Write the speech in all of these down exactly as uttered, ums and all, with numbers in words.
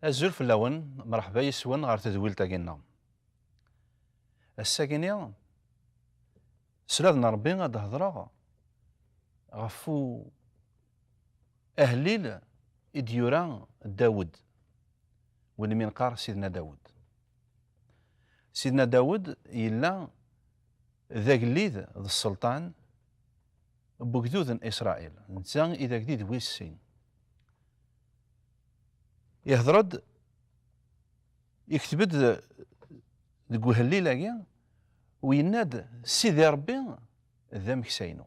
Azul fell-awen, mreḥba yes-wen ɣer tedwilt-agi-nneɣ. Ass-agi-ni, s lad n Ṛebbi ad d-hedṛeɣ ɣef u-, ahellil i d-yura Dawed, win mi neqqar Sidna Dawed. Sidna Dawed yella d agellid d sselṭan n wegdud n Isṛayil. Netta i d agellid wis sin. Ihder-d, ikteb-d deg uhellil-agi, u yenna-d: "Sidi Ṛebbi d ameksa-inu."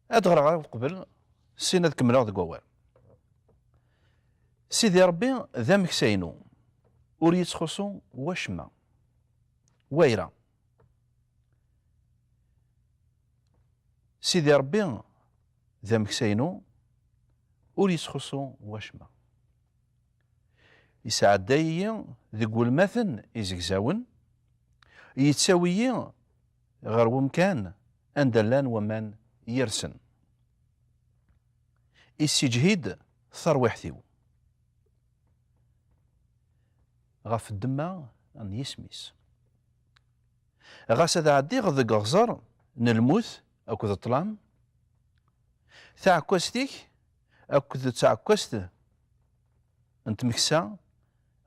Ad ɣreɣ uqbel, sin ad kemmleɣ deg wawal. "Sidi Ṛebbi d ameksa-inu, ur yettxuṣṣu wacemma." Wayra. "Sidi Ṛebbi d ameksa-inu, ur yettxuṣṣu wacemma. Yesɛedday-iyi deg welmaten izegzawen, yettawi-yi ɣer wemkan anda llan waman yersen. Issiǧhid tarwiḥt-iw ɣef ddemma n yisem-is. Ɣas ad ɛeddiɣ deg uɣẓer n lmut akked ṭṭlam, taɛekkazt-ik akked tɛekkazt n tmeksa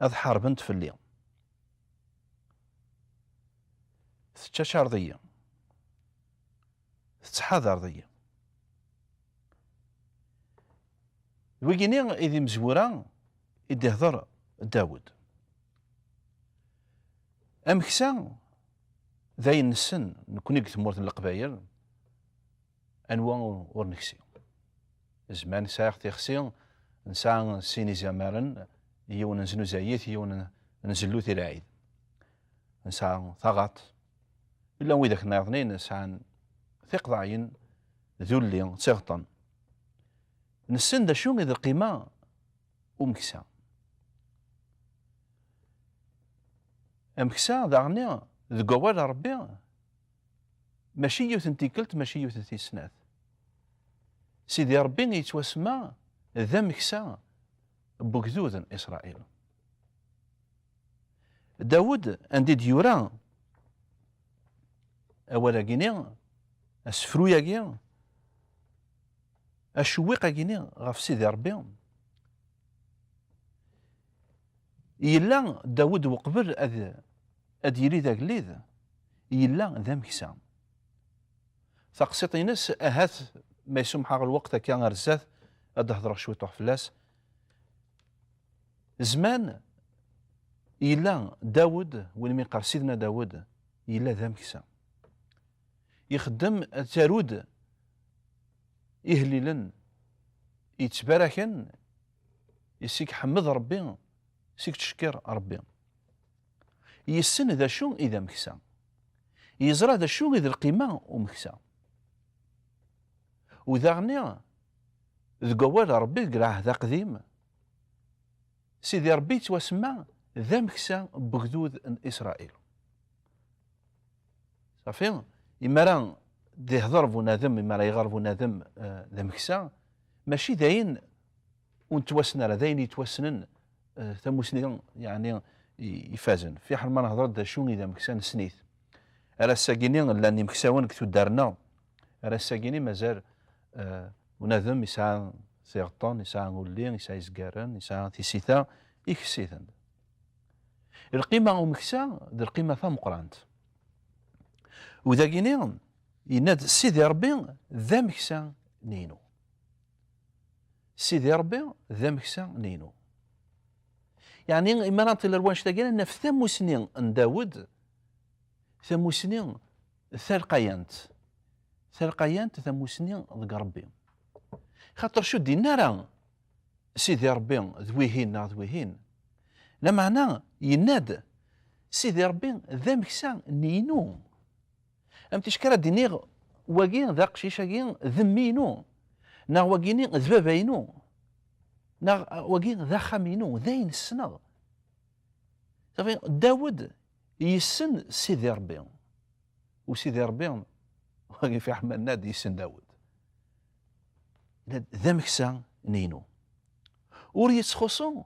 ad ḥarbent fell-i. Tettcacareḍ-iyi, tettḥadareḍ-iyi." D wigini i d imezwura i d-ihder Dawed. Ameksa d ayen nessen nekni deg tmurt n Leqbayel, anwa ur, ur neksi? Zman sɛiɣ tixsi, nesɛa sin izamaren, yiwen n znuzayit, yiwen n zellut i lɛid. Nesɛa taɣaṭ. Llan widak nniḍen sɛan tiqeḍɛin d ulli, d tiɣeṭṭen. Nessen d acu i d lqima umeksa. Ameksa, daɣen, deg wawal n Ṛebbi, mačči yiwet n tikkelt, mačči yiwet n tis snat. Sidi Ṛebbi yettwasemma d ameksa n wegdud n Isṛayil. Dawed, anda i d-yura awal-agi-ni, asefru-agi, acewwiq-agi-ni ɣef Sidi Ṛebbi, yella Dawed uqbel ad, ad yili d agellid, yella d ameksa. Taqsiṭ-ines, ahat ma yesumḥ-aɣ lweqt akka ar zdat, ad d-hedṛeɣ cwiṭuḥ fell-as. Zman yella Dawed, win mi qqar Sidna Dawed, yella d ameksa. Ixeddem, yettaru-d ihellilen yettbaraken, isik ḥemmed Ṛebbi, isik ttcekkir Ṛebbi. Yessen d acu i d ameksa. Yeẓra d acu i d lqima umeksa. U daɣen, deg wawal n Ṛebbi deg Lɛehd Aqdim, Sidi Ṛebbi yettwasemma d ameksa n wegdud n Isṛayil. Safi, imi ara d-ihder bunadem, imi ara iɣer bunadem, eh, d ameksa, mačči d ayen ur nettwassen ara, d ayen yettwassnen, eh, tamusni, yeɛni, i-, ifazen. Fiḥel ma nehder d acu i d ameksa, nessen-it. Ar ass-agi-ni llan imeksawen deg tuddar-nneɣ. Ar ass-agi-ni mazal, eh, bunadem yesɛa tiɣeṭṭen, yesɛa ulli, yesɛa izgaren, yesɛa tisita, ikess-iten. Lqima umeksa d lqima tameqqrant. U dagini yenna-d: "Sidi Ṛebbi d ameksa n yinu." Sidi Ṛebbi d ameksa n yinu. Yeɛni, imi ara nṭil ar wanect-agi, ad naf tamusni n Dawed, tamusni talqayant. Talqayant, tamusni deg Ṛebbi. Xaṭer ur d-yenni ara Sidi Ṛebbi d wihin neɣ d wihin. Lameɛna yenna-d: "Sidi Ṛebbi d ameksa n yinu." Am ticki ara d-iniɣ: "Wagi d aqcic-agi d mmi-inu, neɣ wagini d baba-inu, neɣ wagi d axxam-inu, d ayen ssneɣ." Safi, Dawed yessen Sidi Ṛebbi. U Sidi Ṛebbi, wagi fiḥel ma nenna-d, yessen Dawed. D ameksa n yinu. ur yettxuṣṣu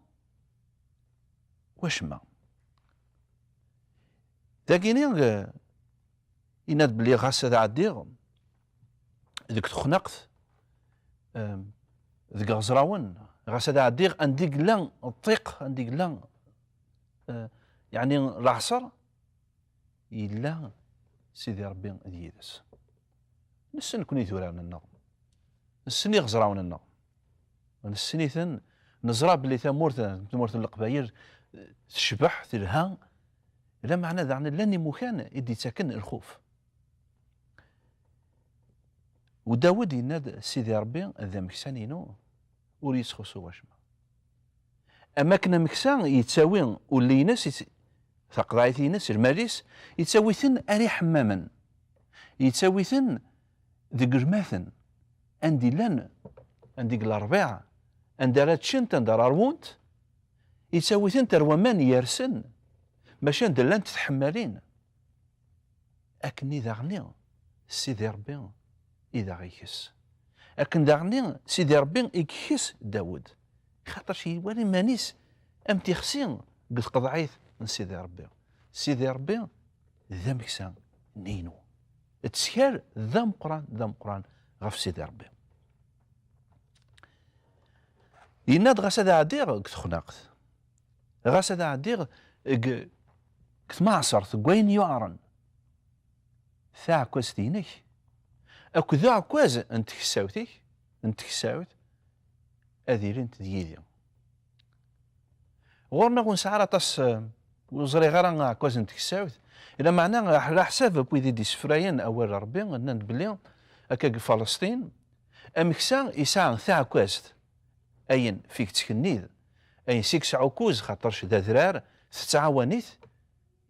wacemma. Dagini, eh, yenna-d belli ɣas ad ɛeddiɣ deg texnaqt, em, deg iɣeẓrawen, ɣas ad ɛeddiɣ anda i yella ṭṭiq, anda i yella, eh, yeɛni leɛṣer, yella Sidi Ṛebbi d yid-s. Nessen nekkni d uraren-nneɣ, nessen iɣeẓrawen-nneɣ, nessen-iten, neẓra belli tamurt, tamurt n Leqbayel, eh, tecbeḥ, telha, lameɛna daɣen llan imukan i d-yettaken lxuf. U Dawed yenna-d, Sidi Ṛebbi d ameksa-inu, ur yettxuṣṣu wacemma. Am akken ameksa yettawi ulli-ines, yett-, taqeḍɛit-ines, lmal-is, yettawi-ten ar iḥemmamen, yettawi-ten deg ulmaten, anda i llan, anda i yella ṛṛbiɛ, anda ara ččent, anda ara ṛwunt, yettawi-tent ar waman yersen, maca anda llant tḥemmalin. Akken i daɣni Sidi Ṛebbi i d aɣ-ikes. Akken daɣni Sidi Ṛebbi i ikes Dawed. Xaṭer iwala iman-is am tixsi deg tqeḍɛit n Sidi Ṛebbi. Sidi Ṛebbi d ameksa-inu. Ttkal d ameqqran, d ameqqran ɣef Sidi Ṛebbi. Yenna-d ɣas ad ɛeddiɣ deg texnaqt, ɣas ad ɛeddiɣ deg, deg tmaɛṣert, deg wayen yuɛren, taɛekkazt-inek akked uɛekkaz n tkessawt-ik, n tkessawt, ad ilint d yid-i. Ɣur-neɣ ur nesɛi ara aṭas, eh, ur ẓriɣ ara aɛekkaz n tkessawt, lameɛna ɛla ḥsab n wid i d-issefrayen awal n Ṛebbi, nnan-d belli akka deg Falesṭin, ameksa yesɛa taɛekkazt, ayen fig ttkennid, ayen seg sɛukkuz, xaṭerc d adrar, tettɛawan-it,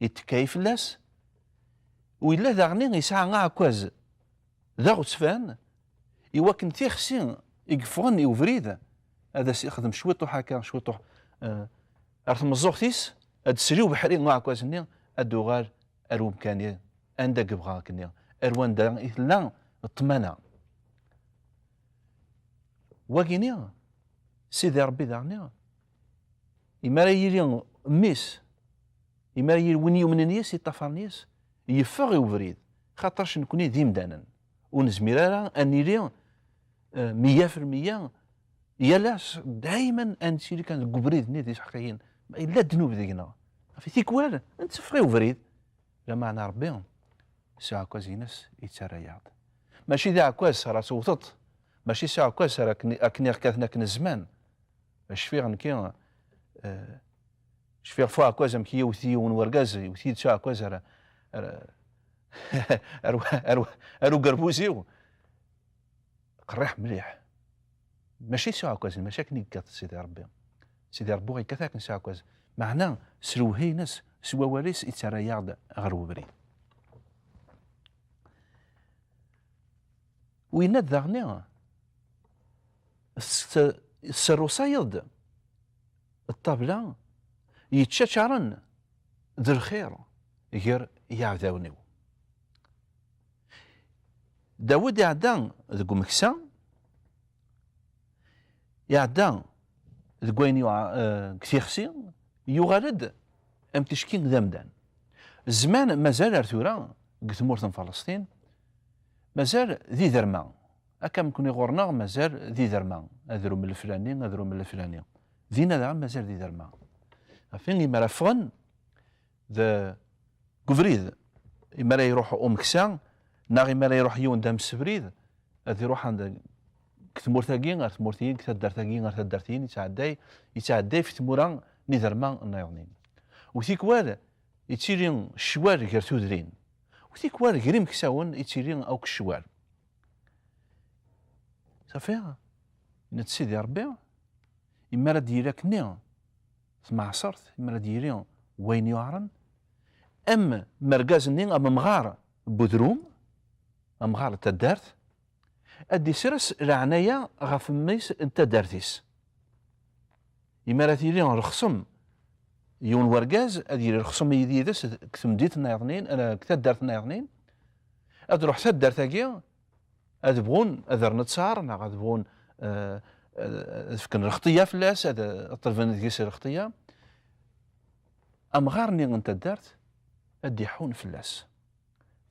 yettekka fell-as. U yella daɣni yesɛa aɛekkaz d aɣezzfan, i wakken tixsi i yeffɣen i ubrid, ad as-ixdem cwiṭuḥ akka, cwiṭuḥ, eh, ar tmeẓẓuɣt-is, ad d-tesli ubeḥri n uɛekkaz-nni, ad d-uɣal ar umkan-i, anda i yebɣa akkenni, ar wanda i tella ṭṭmana. Wagini, Sidi Ṛebbi daɣni, imi ara yili mmi-s, imi ara yili win yumnen yis, yeṭṭafaren yis, yeffeɣ i ubrid, xaṭerc nekni d imdanen, ur nezmir ara ad nili, eh, meyya fi lmeyya, yal ass, dayman ad nettili kan deg ubrid-nni d iseḥqiyen. Yella ddnub deg-neɣ. Ɣef tikwal, netteffeɣ i ubrid. Lameɛna Ṛebbi, s uɛekkaz-ines, yettarra-yaɣ-d. Mačči d aɛekkaz ara tewteḍ, mačči s uɛekkaz ara ken-, ara ken-iɣkaten akken zzman. Cfiɣ nekki, eh, cfiɣ f uɛekkaz amek yewwet yiwen wergaz, yewwet-iyi-d s uɛekkaz ar, ar, ar, ar, ar ugerbuz-iw. Qerriḥ mliḥ. Mačči s uɛekkaz, mačči akken i yekkat Sidi Ṛebbi. Sidi Ṛebbi ur yekkat akken s uɛekkaz. Meɛna s lewhi-ines, s wawal-is, yettarra-yaɣ-d ɣer webrid. U yenna-d daɣni, tess-, tesserrusayeḍ-d ṭṭabla yeččačaren d lxir gar yiɛdawen-iw. Dawed iɛedda deg umeksa, iɛedda deg wayen yuɛa-, eh, deg tixsi, yuɣal-d am ticki d amdan. Zzman mazal ar tura deg tmurt n Falesṭin, mazal d iderma. Akka mkni ɣur-neɣ mazal d iderma, adrum n leflani, adrum n leflani. Dinna daɣen mazal d iderma. Ɣef imi ara ffɣen, d, deg ubrid, imi ara iruḥ umeksa, neɣ imi ara iruḥ yiwen d amsebrid, ad iruḥ anda, deg tmurt-agi ar tmurt-ihin, deg taddart-agi ar taddart-ihin, yettɛedday, yettɛedday ɣef tmura n iderma nniḍen. U tikwal, yettili ccwal gar tudrin. U tikwal, gar imeksawen, yettili akk ccwal. Safi, yenna-d Sidi Ṛebbi, imi ara d-yili akkenni tmeɛṣert, imi ara d-yili wayen yuɛren, am mergaz-nni, am amɣar n udrum, amɣar n taddart, ad d-isres leɛnaya ɣef mmi-s n taddart-is. Imi ara tili lexṣem, yiwen wergaz, ad yili lexṣem yid-, yid-s deg temdint nniḍen, eh, deg taddart nniḍen, ad ruḥ taddart-agi, ad bɣun ad rren ttaṛ, neɣ ad bɣun, eh, ad fken lxeṭṭya fell-as, ad ṭelben deg-s lxeṭṭya. Amɣar-nni n taddart ad d-iḥun fell-as.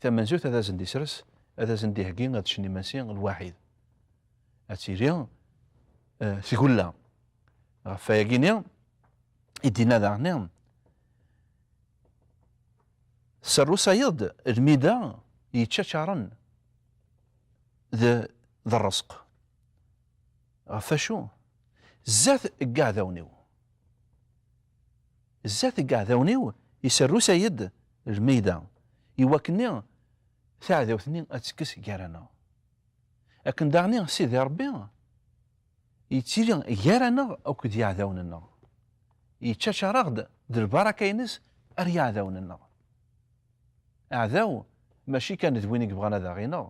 Tamenzut ad asen-d-isres, ad asen-d-iheggi ad ččen imensi lwaḥid. Ad tili eh, tgella. Ɣef wayagi-nni i d-yenna daɣen, tserrusayeḍ-d lmida yeččačaren d, d rrezq. Ɣef wacu? Zdat n yiɛdawen-iw. Zdat n yiɛdawen-iw iserrusay-d lmida, i wakken taɛdawt-nni ad tekkes gar-aneɣ. Akken daɣen Sidi Ṛebbi yettili gar-aneɣ akked yiɛdawen-nneɣ. Yeččačar-aɣ-d d lbaraka-ines ar yiɛdawen-nneɣ. Aɛdaw mačči kan d win i yebɣan ad aɣ-ineɣ.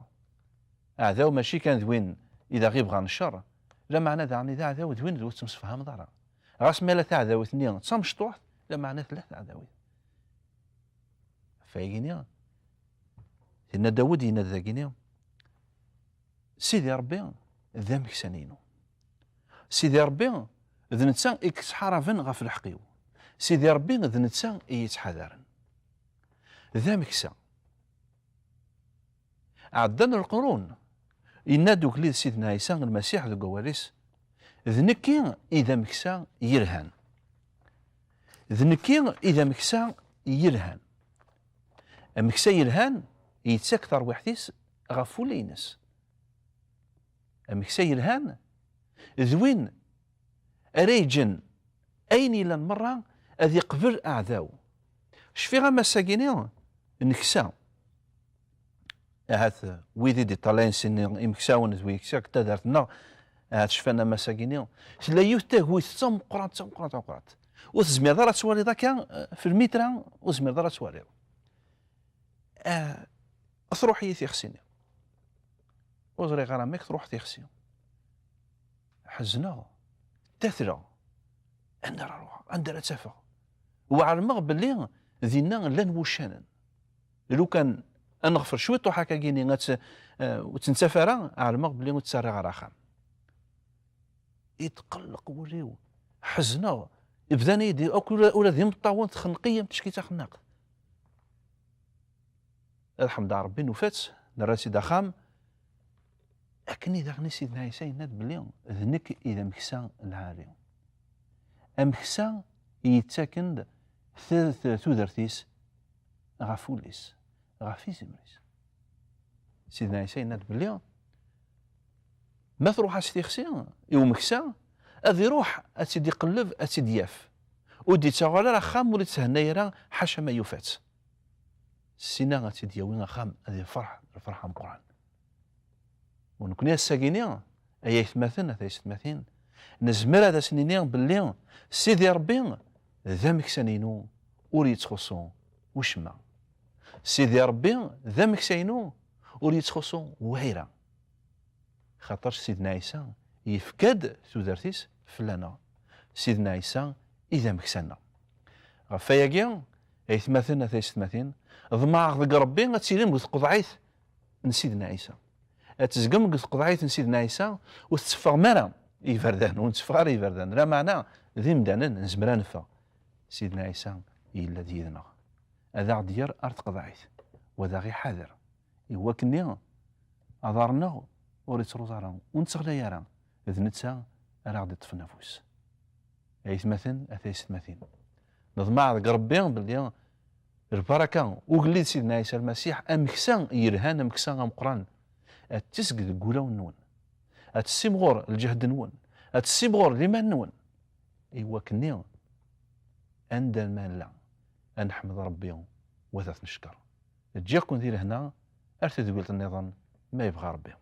Aɛdaw mačči kan d win i d aɣ-ibɣan ccer. Lameɛna daɣen d aɛdaw d win d ur tettemsefhameḍ ara. Ɣas ma yella taɛdawt-nni d tamecṭuḥt, lameɛna tella taɛdawt. Ɣef wayagi-nni, yenna Dawed, yenna-d dagini, Sidi Ṛebbi d ameksa-inu. Sidi Ṛebbi d netta i yettḥaraben ɣef lḥeqq-iw. Sidi Ṛebbi d netta i yi-yettḥadaren. D ameksa. Ɛeddan lqurun, yenna-d ugellid Sidna Ɛisa Lmasiḥ deg wawal-is, d nekki i d ameksa yelhan. D nekki i d ameksa yelhan. Ameksa yelhan yettak tarwiḥt-is ɣef wulli-ines. Ameksa yelhan d win ara yeǧǧen ayen yellan merra ad yeqbel aɛdaw. Cfiɣ-am ass-agi-ni neksa. Ahat wid i d-iṭalayen sin imeksawen d wi yeksa deg tadart-nneɣ, ahat cfan-am ass-agi-ni. Tella yiwet tagut d tameqqrant, d tameqqrant, d tameqqrant. Ur tezmireḍ ara ad twaliḍ akka, eh, f lmitra, ur tezmireḍ ara ad twaliḍ. Ah, truḥ-iyi tixsi-nni. Ur ẓriɣ ara amek truḥ tixsi. Ḥezneɣ, ttatleɣ. Anda ara ruḥeɣ? Anda ara tt-afeɣ? Wa ɛelmeɣ belli dinna llan wuccanen. Lukan ad neɣfel cwiṭuḥ akkagini, ad tt-, eh, ur tt-nettaf ara, ɛelmeɣ belli ur tt-rriɣ ara axxam. Yetqelleq wul-iw. Ḥezneɣ. Bdan-iyi-d akk ula, ula d imeṭṭawen txenq-iyi am teckit taxennaqt. Ad ḥemdeɣ Ṛebbi nufa-tt, nerra-tt-id axxam. Akken i daɣen i Sidna Ɛisa yenna-d belli d nekk i d ameksa lɛali. Ameksa i yettaken-d t-, t-, tudert-is ɣef wul-is, ɣef izimer-is. Sidna Ɛisa yenna-d belli ma truḥ-as tixsi i umeksa, ad iruḥ ad tt-id-iqelleb, ad tt-id-yaf. Ur d-ittaɣal ara axxam, ur itthennay ara, ḥaca ma yufa-tt. Ssinna ad tt-id-yawi axxam, ad ifreḥ lferḥ ameqqran. U nekkni ass-agi-ni, ay aytmaten, a taysetmatin, nezmer ad as-nini belli Sidi Ṛebbi d ameksa-inu, ur yettxuṣṣu wacemma. Sidi Ṛebbi d ameksa-inu, ur yettxuṣṣu wayra. Xaṭer Sidna Ɛisa yefka-d tudert-is fell-aneɣ. Sidna Ɛisa i d ameksa-nneɣ. Ɣef wayagi, aytmaten, a taysetmatin, ḍemɛeɣ deg Ṛebbi ad tilim deg tqeḍɛit n Sidna Ɛisa. Ad tezgem deg tqeḍɛit n Sidna Ɛisa, ur tetteffɣem ara i yiberdan, ur netteffeɣ ara i yiberdan. Lameɛna d imdanen, nezmer ad neffeɣ. Sidna Ɛisa yella d yid-neɣ. Ad aɣ-d-yerr ar tqeḍɛit, u ad aɣ-iḥader. I wakken-nni, aḍar-nneɣ ur yettruẓ ara, ur netteɣlay ara, d netta ara aɣ-d-iṭṭfen afus. Aytmaten, a taysetmatin, neḍmeɛ deg Ṛebbi belli lbaraka, ugellid Sidna Ɛisa Lmasiḥ, ameksa yelhan, ameksa ameqqran, ad tesg deg wulawen-nwen, ad tessimɣur lǧehd-nwen, ad tessimɣur liman-nwen, i wakken-nni anda ma nella ad neḥmed Ṛebbi, u ad t-neckeṛ. Ǧǧiɣ-ken di lehna ar tedwilt nniḍen, ma yebɣa Ṛebbi.